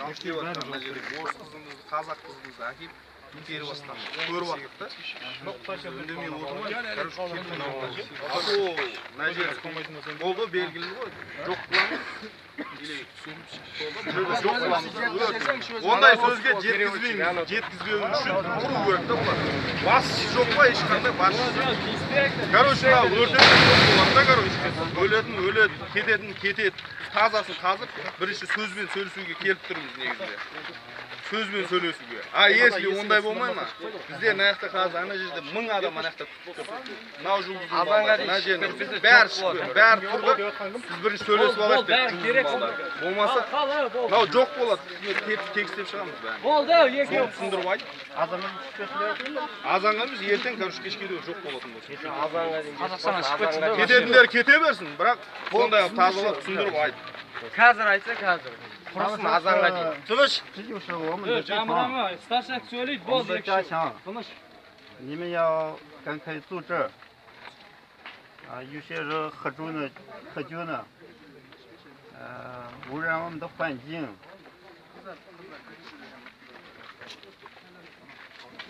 Алып келіп жатқан мына жерде орыс қызымызды, қазақ қызымызды әкеліп итеріп жатқан көріп жатық та. Үндемей отырмай, короче, келіп, а то мына жер болды, белгілі ғой, жоқ қыламыз или бұл жерде жоқ қыламыз. Ондай сөзге жеткізбейміз. Жеткізбеу үшін тұру керек та. Бұлар басшысы жоқ па? Ешқандай басшысы жоқ. Короче, мына өртеніп жоқ болады да. Короче, өлетін өледі, кететін кетеді. Біз тазасын қазып, бірінші сөзбен сөйлесуге келіп тұрмыз негізінде, сөзбен сөйлесуге. А если ондай болмай ма, бізде мына жақта қазір, ана жерде 1000 адам ана жақта күтіп тұр. Мынау Жұлдыздың балдары, мына жерде бәрі шықты, бәрі тұрды. Біз бірінші сөйлесіп алайық Бәрі деп, керек. Жұлдыздың балдары. Болмаса мынау жоқ болады, тегістеп шығамыз бәрін. Болды, екеу. Соны түсіндіріп айт. Азанға емес, ертең, короче, кешке дейін жоқ болатын болса. Қазақстаннан шығып кетсін. Кететіндер кете берсін, бірақ сондай қылып тазалап, түсіндіріп айт. Қазір айтса, қазір. Құрысын, азанға дейін. Тыныш. 这就是我们的地方， Жамырама, старшак сөйлейді, 我 болды. 们的家乡。 Тыныш. 你们要赶快阻止。啊，有些人喝酒呢，喝酒呢，污染我们的环境，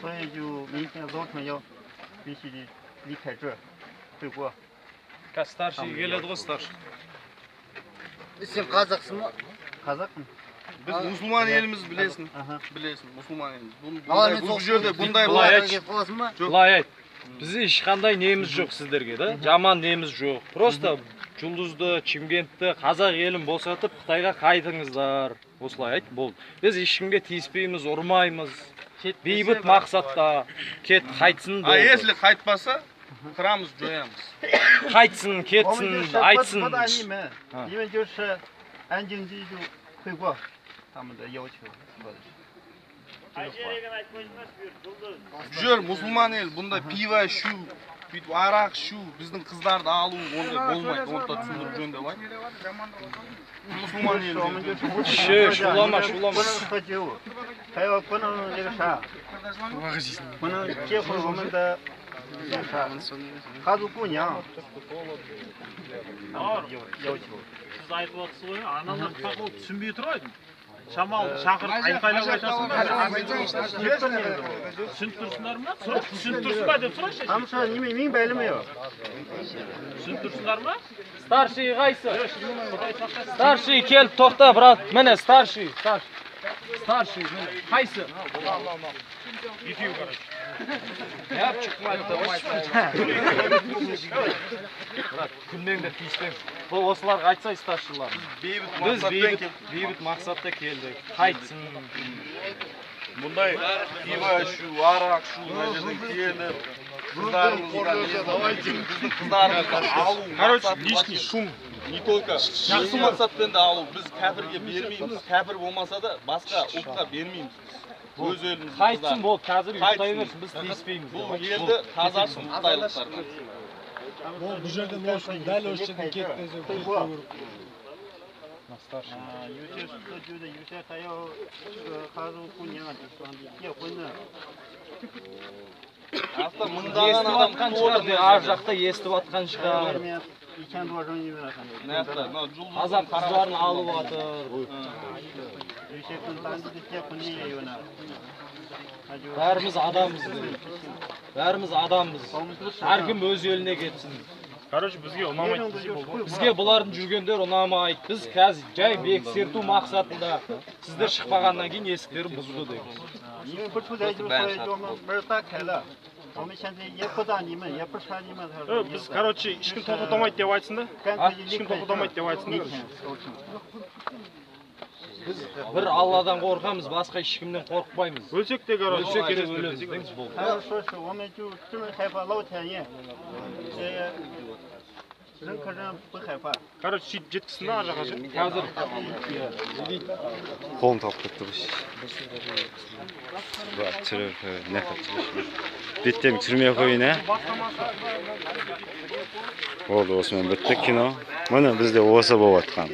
所以就明天早晨要必须得离开这儿，回国。 Қазір старший келеді ғой, старший. Сен қазақсың ба? Қазақпын. Біз мұсылман еліміз, білесің. Аха. Білесің, мұсылман еліміз. Ала Бұндай, мен бұл жерде бұндай Былай былай айтшы. Кетіп қаласың ба? Былай айт. Бізде ешқандай неміз жоқ сіздерге да, жаман неміз жоқ. Просто Жұлдызды, Чимкентті, қазақ елін босатып, Қытайға қайтыңыздар. Осылай айт, болды. Біз ешкімге тиіспейміз, ұрмаймыз. Бейбіт мақсатта кет, қайтсын, А болды. если қайтпаса, қырамыз, жоямыз. Қайтсын, 我们 кетсін, 就是不 айтсын. 不打你们啊，你们就是安静地就回国，他们的要求说的是。这个话。 Бұл жер мұсылман ел, бұнда пиво ішу, бүйтіп арақ ішу, біздің қыздарды алу, ондай болмайды. Оны да түсіндіріп жөндеп айт. Мұсылман 我们 елі. 就是不 Ше, шулама, шулама. 不能喝酒，还有不能那个啥，不能结婚我们的那个啥，哈族姑娘，他们的要求。 Сіз айтып отырсыз ғой, аналар пақол түсінбей тұр ғой. Шамалы шақырып, айқайлап айтасың ба? Түсініп тұрсыңдар ма? Сұрақ, түсініп тұрсың ба деп сұрайыншы. 他们说你们明白了没有？ Түсініп тұрсыңдар ма? Старший қайсы? Старший келіп тоқта, брат. Міне, старший, старший. Старший, міне. Қайсы? Екеуі, короче. Яп, шықмайды. Брат, күннен де тиіспеңіз. Бұл осыларға айтсай, старшылар. Бейбіт Біз мақсатпен бейбіт, келдік. Бейбіт мақсатта келдік. Қайтсын. Бұндай пиво ішу, арақ ішу, мына жерден келіп, қыздарымызға, біздің қыздарымызды алу. Короче, Мақсаты лишний вообще шум. Не только жақсы мақсатпен де алу. Біз кәпірге бермейміз. Кәпір болмаса да, басқа ұлтқа бермейміз біз. Өз еліміздің Қайтсын, қыздарын. болды, қазір ұйықтай Қайтсын. берсін, біз тиіспейміз. Бұл елді тазарсын қытайлықтардан. бұл жерден дәл осы жерден кетпесе 回国。啊，有些喝酒的，有些还要这个哈族姑娘，就说结婚呢。 Астан мыңдаған Естіп адам жатқан күтіп шығар, отыр мына ар жерде. Жақта естіп жатқан 外 шығар. 面1000多人，你们 Мына жақта мынау Жұлдыздың Қазақ қыздарын қарамасы. Алып жатыр. 有些跟当地的结婚的也有呢。那就 Бәріміз адамбыз дейді. Бәріміз адамбыз. Әркім өз еліне кетсін. Короче, бізге ұнамайды десе болды. Бізге бұлардың жүргендері ұнамайды. Біз қазір жай бексерту мақсатында, сіздер шықпағаннан кейін есіктерін бұзды деген. 你们不出来就说我们门打开了，我们现在也不打你们，也不杀你们。他说 Біз, короче, ешкім тоқтатамайды деп айтсын да. 干脆就离 Ешкім 开 тоқтатамайды деп айтсын да. 明天早晨。 Біз бір Алладан қорқамыз, басқа ешкімнен қорықпаймыз. Өлсек те, короче, Өлсек те келесіздер өлеміз десек. деңіз, болды. 他们说是我们就这么害怕老天爷，人可人不害怕。 Короче, сөйтіп жеткізсін да ар жаққа ше. Қазір Қолым талып кетті ғой. Бар, түсіріп, мына жақта түсіріп. Беттерін түсірмей ақ қояйын, ә? Болды, осымен бітті кино. Міне, бізде осы болып жатқан.